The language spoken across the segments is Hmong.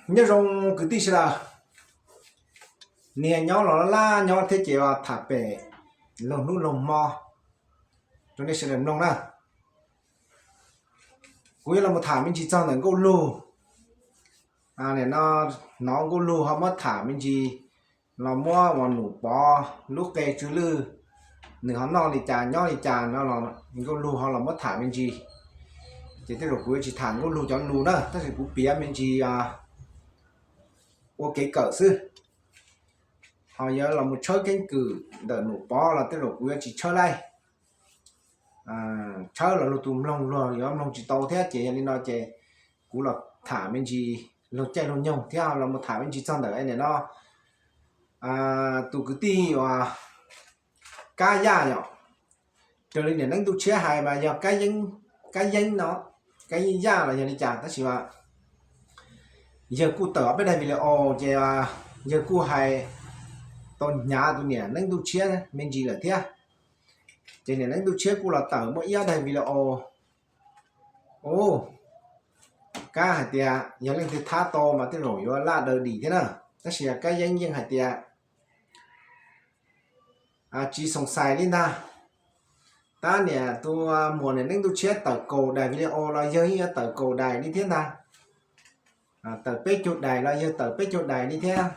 Nyob zoo kwv tij sawv daws, niaj nyob los laj nyob thiab ces tham pem laug hnub laug hmo rau nej sawv daws mloog na. Kuv yuav los tham me ntsis txog ntawm Nkauj Lug. Nim no hnov Nkauj Lug ho muab tham me ntsis los muab uas Num Pov lub qe tsw lwj, nws ho noj li cas nyob li cas no los Nkauj Lug ho los muab tham me ntsis. Ces tej zaum kuv yuav tsis tham Nkauj Lug cov lus na, tab sis kuv piav me ntsis ua kev kawm xwb. Ho yuav los mus tshawb keeb kwm ntawm Num Pov los tej zaum kuv yuav tsis tshawb laij. Tshawb los luag tus mloog luag yuav mloog tsis tau thiab, ces yog li no ces kuv los tham me ntsis luag caij luag nyoog thiab los mus tham me ntsis txog ntawm nim no tus kwv tij uas Kab Yaj yom. Raws li niam Neeb Ntuj Tshiab hais mas yog Kab Yeeb no, Kab Yeeb Yaj los yog li cas tab sis mas yawg kuj tawm ob peb daim video ces yawg kuj hais tau hnyav tus niam Neeb Ntuj Tshiab me ntsis lawm thiab. Ces niam Neeb Ntuj Tshiab kuj los tawm muaj ib ob daim video. Ub, Kab hais tias yog leej twg thab tau mas tej zaum yuav laj daws dim thiab na, tab sis Kab Yeeb yeej hais tias tsis xoom xais li ntag. Tab niam tus muam niam Neeb Ntuj Tshiab tawm kaum daim video los yawg yeej yuav tawm kaum daim li thiab ntag. Tawm peb caug daim los yawg tawm peb caug daim li thiab,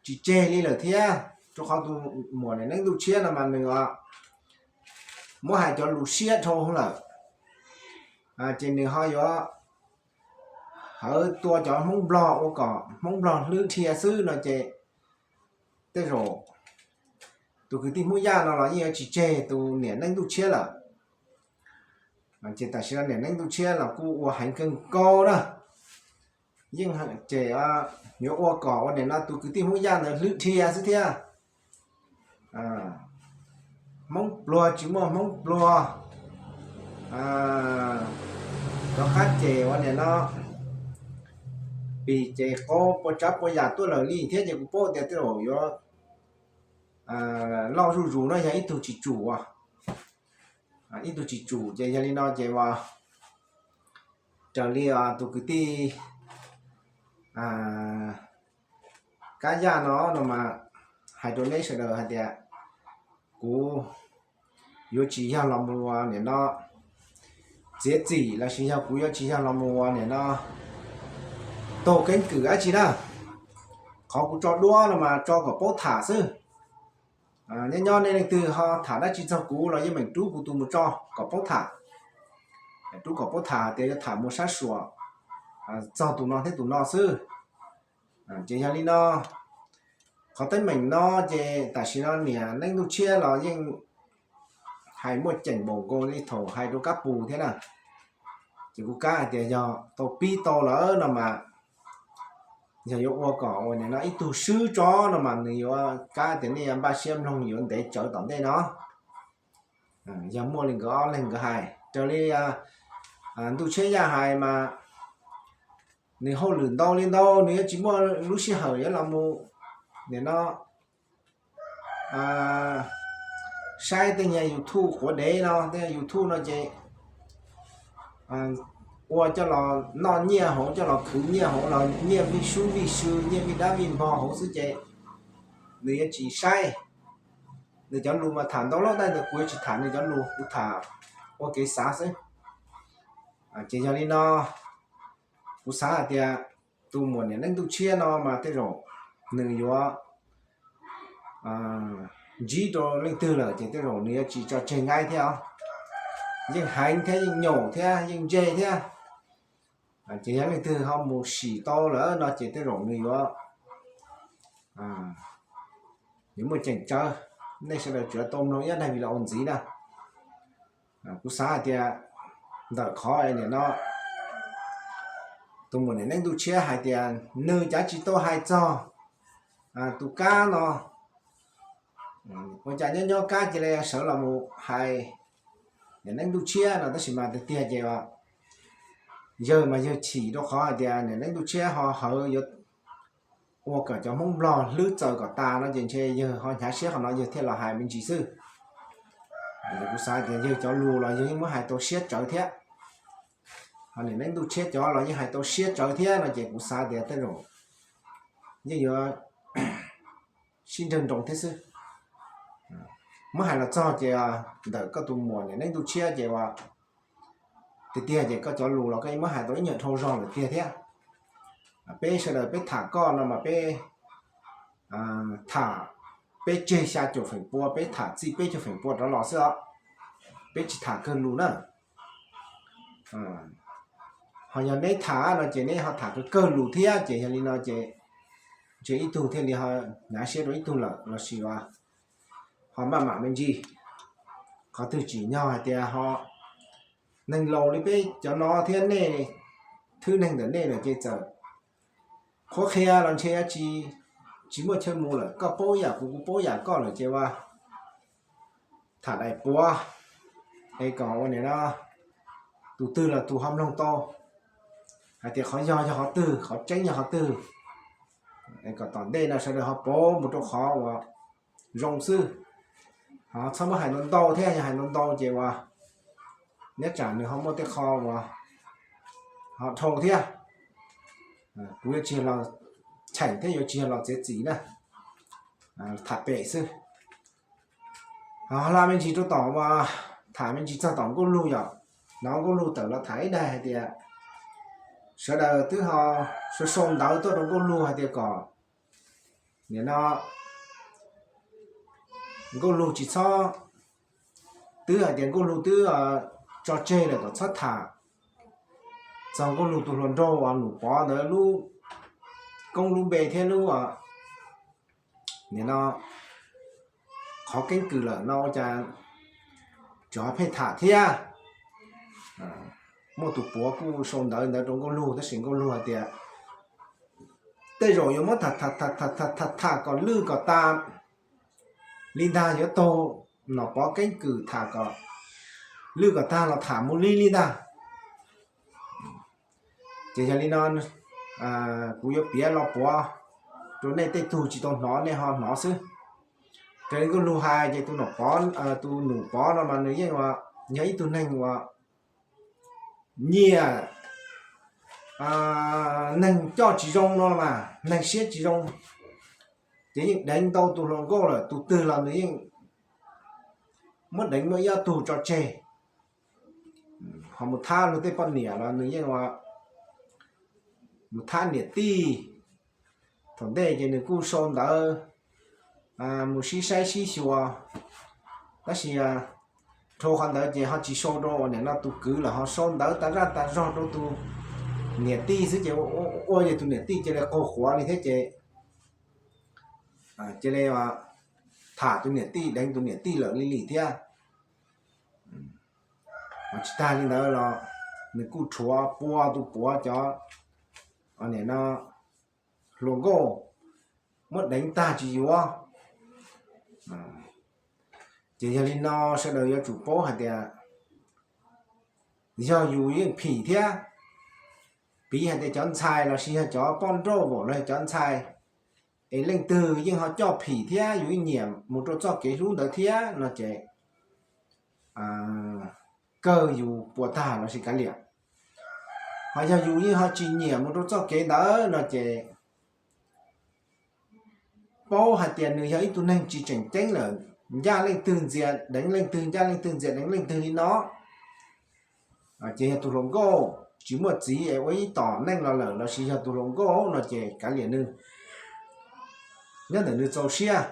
tsis tseg li lawm thiab. Rau qhov tus muam niam Neeb Ntuj Tshiab no mas nws muab hais cov lus siab dhau lawm, ces nws ho yuav hawv tua cov Hmoob Nplog ua kom Hmoob Nplog hlwb dhia xwb no ces tej zaum tus kwv tij Hmoob Yaj no los yeej yuav tsis tseg tus niam Neeb Ntuj Tshiab lawm. Ces tam sim no niam Neeb Ntuj Tshiab los kuj ua heev kawg nkaus na, yeej ces yuav ua kom ua nim no tus kwv tij Hmoob Yaj ntawd hlwb dhia xwb thiab. Hmoob pluag tsis muaj Hmoob pluag, rov qab ces ua nim no pim ces qau puas tsav puas yam tuaj lawm li thiab ces kuv paub tias tej zaum yuav loj zuj zus no yog ib tug tsis tsum, ib tug tsis tsum ces yog li no ces raws li tus kwv tij Kab Yaj no no mas hais rau neb sawv daws hais tias kuv yuav tsis yog los mus ua nim no txiav txim lossis yog kuv yuav tsis yog los mus ua nim no taug keeb kwm dab tsi na. Qhov kuv tso duab no mas tso kom paub tham xwb. Nyob nyob nej leej twg ho tham dab tsi txog kuv los yeej meem rub kuv tus mus tso kom paub tham, rub kom paub tham tias yuav tham mus sab suam txog tus no thiab tus no xwb. Ces yog li no, qhov teeb meem no ces tam sim no niam Neeb Ntuj Tshiab los yeej hais muaj ceem npaum nkaus li thaum hais rau Kab Pus thiab na. Ces kuv Kab hais tias yog tau pib tau lawm no mas yog yuav ua kom ua nim no ib tug swb tso no mas nws yuav Kab tias nej yuav npaj siab mloog yuav ntev tsawv tom ntej no. Yog muaj li nkawd ob leeg nkawd hais raws li Ntuj Tshiab Yaj hais mas nws hauj lwm ntau li ntau nws yuav tsis muaj lub sij hawm yuav los mus nim no saib tej nyuag YouTube quav dev no, tej nyuag YouTube no ces ua coj los noj nyiaj hauv, coj los khwv nyiaj hauv los nyiaj vij sub vij sw, nyiaj vij dab vij npog hauv xwb ces nws yuav tsis saib. Nws cov lus mas tham ntau lawm tab sis kuv yuav tsis tham nws cov lus, kuv tham ua kev xav xwb. Ces yog li no, kuv xav hais tias tus muam niam Neeb Ntuj Tshiab no mas tej zaum nws yuav ntsib rau leej twg lawm ces tej zaum nws yuav tsis tso tseg nqaij thiab os. Yeej heev thiab yeej nyaum thiab yeej ntse thiab. Ces yog leej twg ho mus sim tau lawm no ces tej zaum nws yuav yuav muaj ceem tsawv. Nej sawv daws tsuas tau mloog ib daim video ntxiv na. Kuv xav hais tias ntawm qhov nim no tus muam niam Neeb Ntuj Tshiab hais tias nws cav tsis tau hais txog tus Kab no, ua cas nyob nyob Kab cia li sawv los mus hais niam Neeb Ntuj Tshiab no tab sis mas tiag tiag ces yawg mas yawg chim rau qhov hais tias niam Neeb Ntuj Tshiab ho hawv yuav ua kom cov Hmoob Nplog hlwb txaws kom tas no ces ntshe yawg ho hnyav siab qhov no yawg thiaj los hais me ntsis xwb. Kuv xav tias yawg cov lus los yawg yeej muab hais tau siab tsawv thiab. niam Neeb Ntuj Tshiab cov los yeej hais tau siab tsawv thiab no ces kuv xav tias tej zaum yeej yuav sib nrawg nroos thiab xwb. Muab hais los txog ces ntawm koj tus muam niam Neeb Ntuj Tshiab ces uas tiag tiag ces koj cov lus los koj yeej muab hais tau ib nyuag dhau zog lawm tiag thiab. Peb sawv daws peb tham koj no mas peb tham, peb tseg xya caum feem pua, peb tham txij peb caug feem pua rov los xwb os. Peb tsis tham kawg lus na. Ho yog neb tham no ces neb ho tham kawg kawg lus thiab ces yog li no ces ntshe ib tug thiaj li ho hnyav siab rau ib tug lawm lossis ho maj mam me ntsis. Qhov twg tsim nyog hais tias ho neeg laus li peb cov no thiab nej, thwb neeg ntawm nej lawm ces txawm qhuab qhia los ntshe tsis, tsis muaj chaw mus lawm, koj paub yam kuv, kuv paub yam koj lawm ces ua tham daim puav es kom ua niam no tus twg los tus ho mloog tau hais tias qhov yog yog qhov twg, qhov tseeb yog qhov twg, es kom tom ntej no sawv daws ho pauv mus rau qhov uas zoo xwb. Ho txhob muab hais ntau ntau thiab, yog hais ntau ntau ces uas nyob tsam nws ho muaj tej qho uas ho dhau thiab. Kuv yuav tsis yog los cheem thiab yuav tsis yog los txiav txim na, tham pem xwb. Ho hla me ntsis rau tom uas tham me ntsis txog tom Nkauj Lug yom. Hnov Nkauj Lug tawm los tham ib daim hais tias sawv daws twb ho sau sau ntawv tuaj rau Nkauj Lug hais tias kom nim no Nkauj Lug tsis txhob, twb hais tias Nkauj Lug twb tso tseg lawm kom txhob tham txog Nkauj Lug tus hluas nraug uas Num Pov ntawd lub koob lub npe thiab lub nim no qhov keeb kwm lawm no ua cas tseem ho pheej tham thiab. Muaj tus puav kuj sau ntawv ntawd rau Nkauj Lug tab sis Nkauj Lug hais tias tej zaum yuav muab tham tham tham tham tham kom lwj kom tas li ntag, yuav taug Nom Pov keeb kwm tham kom lwj kom tag los tham mus li li ntag. Ces yog li no kuv yuav piav lo puav rau nej tej tug tsis tau hnov nej ho hnov xwb. Raws li Nkauj Lug hais ces tus Nom Pov, tus Num Pov no mas nws yeej yog ib tug neeg uas nyiam neeg coj tsis zoo no mas neeg siab tsis zoo, ces yeej deev ntau tus hluas nkauj lawm, tus twg los nws yeej muab deev muab ib ob tug tso tseg. Ho mus thab luag tej poj niam los nws yeej mus thab niam tij. Thaum ntej ces nws kuj sau ntawv mus sib saib sib xyuas, tab sis dhau qhov ntawd ces ho tsis sau rau uas nim no tus kwv lawm, ho sau ntawv tas zaj tas zog rau tus niam tij xwb ces ua ces tus niam tij cia li qaug quav li thiab ces cia li tham tus niam tij, deev tus niam tij lawm li li thiab. Tsis tag li ntawd los nws kuj rhuav pua tus puav cov nim no hluas nkauj muab deev tag tsis yuav. Ces yog li no sawv daws yuav tsum paub hais tias yog yus yeej phim thiab, piv hais tias cov ntxhais lossis yog cov poj nrauj vaum los yog cov ntxhais es leej twg yeej ho coj phim thiab yus yeej nyiam mus rau txoj kev hlub ntawd thiab no ces kawg yus puas tag lossis kav liam. Ho yog yus yeej ho tsis nyiam mus rau txoj kev ntawd no ces paub hais tias nws yog ib tug neeg tsis tseem ceeb lawm, ncaj leej twg ntxias deev leej twg, ncaj leej twg ntxias deev leej twg li no. Ces yog tus hluas nkauj tsis muaj txiv es ua ib tom neej los lawm lossis yog tus hluas nkauj no ces kav liam nws, nyob ntawm nws txaus siab.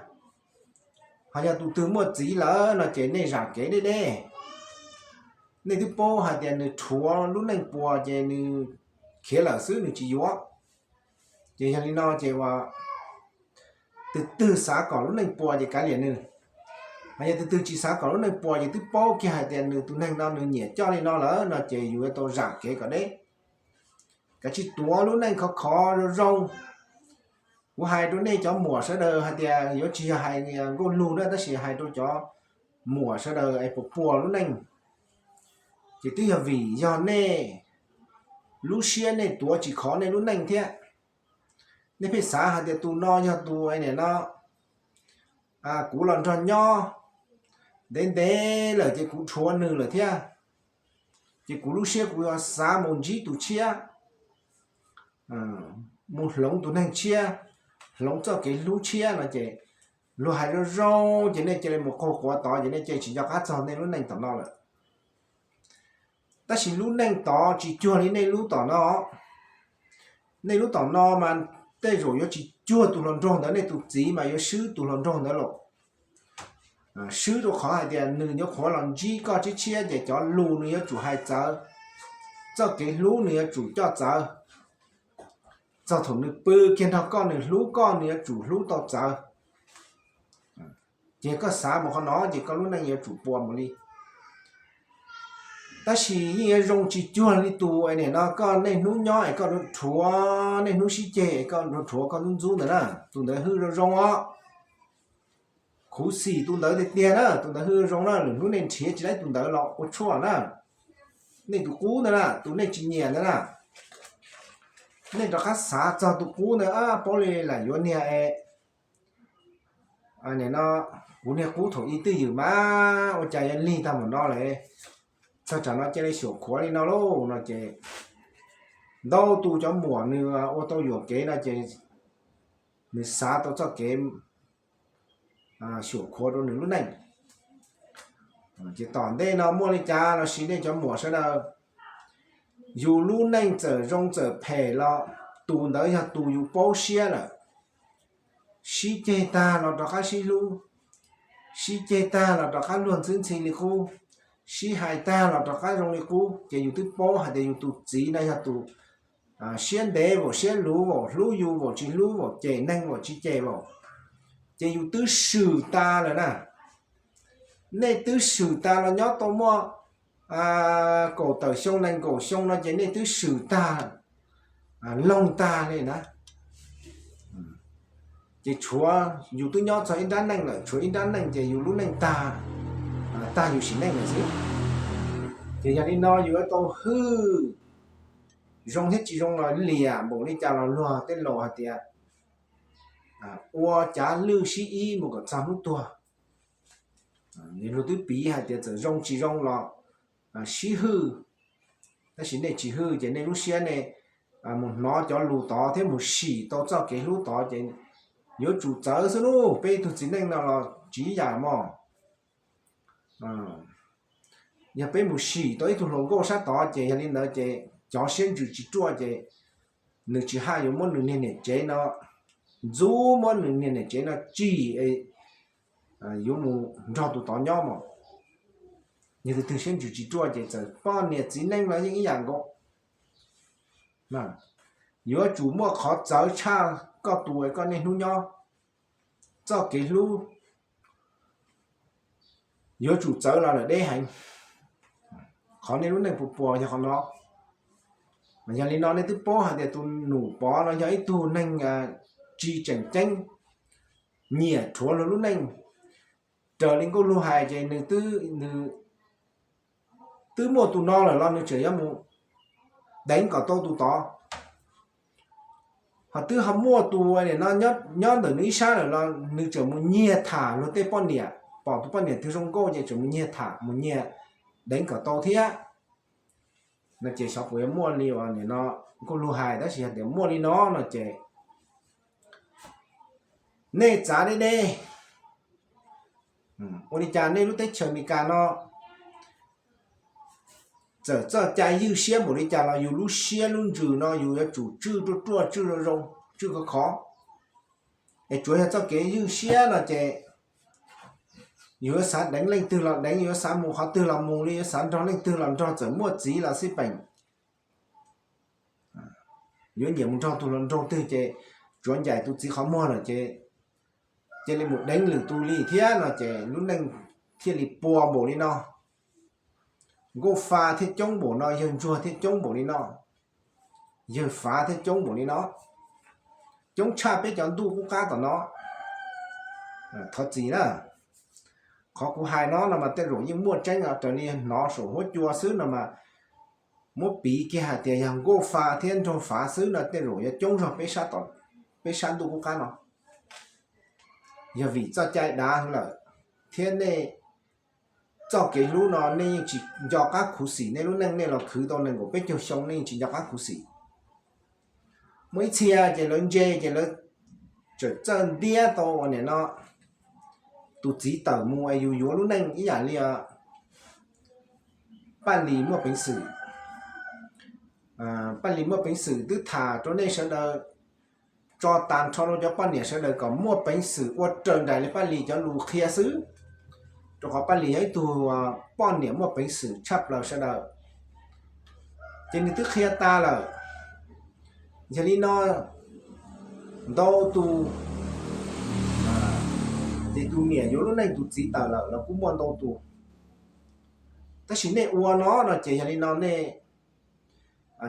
Ho yog tus twg muaj txiv lawm no ces nej zam kev deb deb. Nej twb paub hais tias nws rhuav lub neej puas ces nws khiav lawm xwb nws tsis yuav. Ces yog li no ces uas tus twg xav kom lub neej puas ces kav liam nws. Ho yog tus twg tsis xav kom lub neej puas ces twb paub kiag hais tias nws tus neeg no nws nyiam coj li no lawm no ces yus yuav tau zam kev kom deb. Kav tsij tuav lub neej khov khov zoo zoo. Kuv hais rau nej cov muam sawv daws hais tias yuav tsis yog hais Nkauj Lug na tab sis hais rau cov muam sawv daws es puas puas lub neej ces twb yog vim yog nej lub siab nej tuav tsis khov nej lub neej thiab. Nej pheej xav hais tias tus no yog tus nim no kuv los nrog nyob ntev ntev lawm ces kuv rhuav nws lawm thiab. Ces kuv lub siab kuv yuav xav mus ntsib tus tshiab, mus hloov tus neeg tshiab, hloov txoj kev hlub tshiab no ces luag hais zoo zoo ces nej cia li mus qaug quav tod ces nej cia li tsis nco qab txog nej lub neej tom no lawm. Tab sis lub neej tod tsis cuag li nej lub tom no. Nej lub tom no mas tej zaum yuav tsis cuag tus hluas nraug ntawd, nej tus txiv mas yuav swb tus hluas nraug ntawd lawm. Swb rau qhov hais tias nws yuav qhuav los ntsib koj tshiab tshiab ces cov lus nws yuav tsum hais txawv, txoj kev hlub nws yuav tsum coj txawv. Txog thaum nws pw kiag nrog koj nws hlub koj nws yuav tsum hlub tau txawv. Ces koj xav mus qhov no ces koj lub neej yuav tsum puas mus li. Tab sis yeej yuav zoo tsis cuag li tus es nim no koj niaj hnub nyob es koj rhuav, niaj hnub sib ceg es koj rhuav rhuav koj ntxub ntxub ntawd na, tus ntawd hwj zoo zoo os. Khuv xim tus ntawd tiag tiag na, tus ntawd hwj zoo zoo na, lwm hnub nej nrhiav tsis tau tus ntawd los ua tshuaj na. Nej tus qub ntawd na, tus nej tsis nyiam ntawd na, nej rov qab xav txog tus qub ntawd, paub li lam yuav niag es nim no kuv niag qub thaum ub twj ywm mas ua cas yuav lig tag mus no lawm. Txog tsam no cia li xyuam khuav li no lauj no ces ntau tus cov muam nws ua tau yuam kev no ces nws xav tau txoj kev xyuam khuav rau nws lub neej. Ces tom ntej no muaj li cas los sis nej cov muam sawv daws, yus lub neej txawm zoo txawm phem los tus ntawd yog tus yus paub siab lawm. Sib ceg tag los rov qab sib hlub, sib ceg tag los rov qab luag ntxhi ntxhi li qub, sib hais tag los rov qab zoo li qub, ces yus twb paub hais tias yus tus txiv no yog tus siab ntev vaum siab luv vaum, hlub yus vaum tsis hlub vaum, cem neeg vaum tsis cem vaum, ces yus twb swm tas lawm na. Nej twb swm tas los nyob tau muaj kaum tawm xyoo nees nkaum xyoo no ces nej twb swm tag, loog tag li na. Ces tshuav yus twb nyob txog ib nrab neej lawm, tshuav ib nrab neej ces yus lub neej tag, tag yus sim neej lawm xwb. Ces yog li no yus yuav tau hwj, zoo thiab tsis zoo los liam npaum li cas los luag tej laus hais tias ua cav lwj sib ib mus kom txog hnub tuag. Luag twb piv hais tias txawm zoo tsis zoo los sib hwj, tab sis nej tsis hwj ces nej lub siab nej mus hnov cov lus tod thiab mus sim tau txoj kev hlub tod ces yuav tsum txawv xwb lauj. Peb ib tug txiv neej no los tsis ib yam mog. Yog peb mus sim tau ib tug hluas nkauj sab tod ces yog li ntawd ces cov siab ntsws tsis ruaj ces nws tsis haj yuav muab nws niag niam tsev no ntxub, muab nws niag niam tsev no tsig, yuav mus nrog tus tod nyob mog. Yog tus twg siab ntsws tsis ruaj ces txawm poj niam txiv neej los yeej ib yam nkaus. Yuav tsum muaj qhov txawv tshaj koj tus koj niaj hnub nyob. Txoj kev hlub yuav tsum txawv los lawm deb heev. Qhov nej lub neej puas puas yog qhov no. Mas yog li no nej twb paub hais tias tus Num Pov no yog ib tug neeg tsis tseem ceeb, nyiam rhuav luag lub neej. Raws li Nkauj Lug hais ces nws twb muaj tus no lawm los nws tseem yuav mus deev kom tau tus tod. Ho twb ho muaj tus no nyob ntawm nws ib sab lawm los nws tseem mus nyiag tham luag tej poj niam, pom tus poj niam twg zoo nkauj ces tseem mus nyiag tham mus nyiag deev kom tau thiab. No ces xyov puas yuav muaj li uas nim no Nkauj Lug hais, tab sis yog tias muaj li no no ces nej txav deb deb. Ua li cas nej lub teb chaws Amelikas no txawm txoj cai ywj siab npaum li cas los yus lub siab lub ntsws no yus yuav tsum tswj ruaj ruaj, tswj zoo zoo, tswj khov khov. Es tsuav yog txoj kev ywj siab no ces yus yuav xav deev leej twg los deev, yus yuav xav mus qhov twg los mus li, yuav xav nrog leej twg los nrog, txawm muaj txiv los xij peem. Yuav nyiam mus nrog tus hluas nraug twg ces tsuav ncaim tus txiv qhov muag lawm ces cia li mus deev lwm tus li thiab no ces lub neej thiaj li puas npaum li no. Nkauj fa thiaj coob npaum no, yawg ntsuag thiaj coob npaum li no, yawg fav thiaj coob npaum li no, coob tshaj peb cov ntuj qub qab tom no. Thov txim na, qhov kuv hais no no mas tej zaum yeej muaj tseeb, raws li hnov saum huab cua xwb no mas muab piv kiag hais tias yog nkauj fa thiab nraug fav xwb no tej zaum yuav coob zog peb sab ntuj qub qab no. Yog vim txoj cai dav lawm thiab nej txoj kev hlub no nej yeej tsis nco qab khuv xim, nej lub neej nej los khwv tau nees nkaum peb caug xyoo nej yeej tsis nco qab khuv xim. Muaj ib txhia ces lawv ntse ces lawv tseem txawj ntiab tau ua niam no tus txiv tawm mus es yus yuav lub neej ib yam li Paj Lis muaj peev xwm. Paj Lis muaj peev xwm twb tham rau nej sawv daws tso tas nrho rau cov poj niam sawv daws kom muaj peev xwm ua raws nraim li Paj Lis cov lus qhia xwb, rau qhov Paj Lis yog ib tug poj niam muaj peev xwm tshaj plaws sawv daws. Ces nws twb qhia tas lawm. Yog li no ntau tus, ces tus niam yuav lub neej tus txiv tawm lawm los kuj muaj ntau tus. Tab sis nej ua no no ces yog li no nej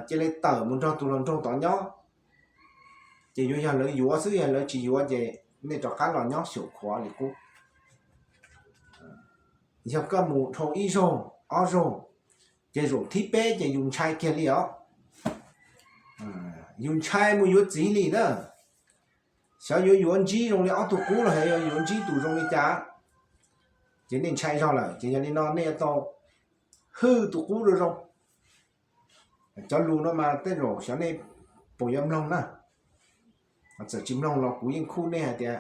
cia li tawm mus nrog tus hluas nraug tod nyob, ces yuav yog lawv yuav xwb, yog lawv tsis yuav ces nej rov qab los nyob xyaum khuav li qub. Yog koj mus dhau ib zaug ob zaug, ces zaum thib peb ces yus ntshai kiag li os. Yus ntshai mus yuav txiv li na. Xyov yuav yuav ntsib zoo li ob tug qub los yog yuav ntsib tus zoo li cas, ces nej ntshai zog lawm. Ces yog li no nej yuav tau hwj tus qub rau zoo. Cov lus no mas tej zaum xyov nej puas yuav mloog na. Txawm tsis mloog los kuv yeej khuj nej hais tias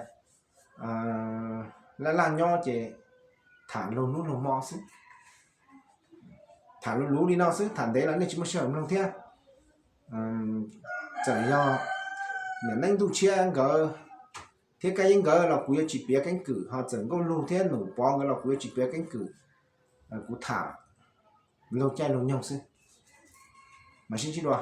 laj laj nyob ces tham luag hnub luag hmo xwb. Tham luv luv li no xwb, tham ntev los nej tsis muaj sij hawm mloog thiab. Txawm yog niam neeb ntuj tshiab nkawd thiab Kab Yeeb nkawd los kuv yuav tsis piav keeb kwm, ho txawm Nkauj Lug thiab Num Pov nkawd los kuv yuav tsis piav keeb kwm. Kuv tham luag caij luag nyoog xwb. Mas sib ntsib dua.